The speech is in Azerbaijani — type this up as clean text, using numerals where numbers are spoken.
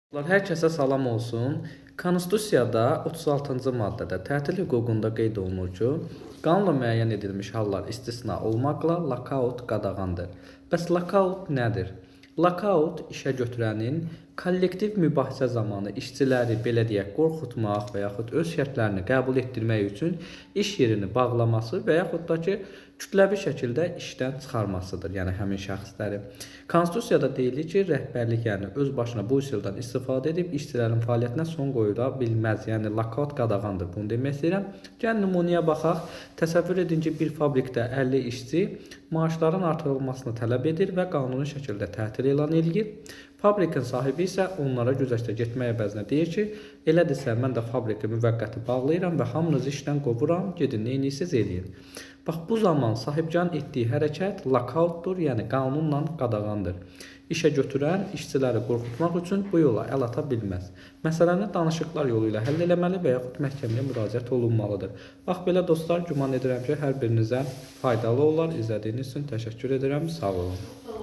Hər kəsə salam olsun. Konstitusiyada 36-cı maddədə tətil hüququnda qeyd olunur ki, qanunla müəyyən edilmiş hallar istisna olmaqla lakaut qadağandır. Bəs lakaut nədir? Lakaut işə götürənin kollektiv mübahisə zamanı işçiləri belə deyək qorxutmaq və yaxud öz şərtlərini qəbul etdirmək üçün iş yerini bağlaması və yaxud da ki, kütləvi şəkildə işdən çıxarmasıdır, yəni həmin şəxsləri. Konstitusiyada deyilir ki, rəhbərlik, yəni öz başına bu üsuldan istifadə edib işçilərin fəaliyyətinə son qoyula bilməz. Yəni lakaut qadağandır. Bunu demək istəyirəm. Gəlin nümunəyə baxaq. Təsəvvür edin ki, bir fabrikdə 50 işçi maaşların artırılmasını tələb edir və qanuni şəkildə tətil elan eləyir. Fabrikin sahibi isə onlara güzəştə getmək əvəzinə deyir ki, elədirsə mən də fabriki müvəqqəti bağlayıram və hamınızı işdən qovuram, gedin nə edirsiniz eləyin. Bax bu zaman sahibkarın etdiyi hərəkət lakautdur, yəni qanunla qadağandır. İşə götürən işçiləri qorxutmaq üçün bu yola əl ata bilməz. Məsələni danışıqlar yolu ilə həll eləməli və yaxud məhkəməyə müraciət olunmalıdır. Bax belə dostlar, güman edirəm ki, hər birinizə faydalı olar. İzlədiyiniz üçün təşəkkür edirəm. Sağ olun.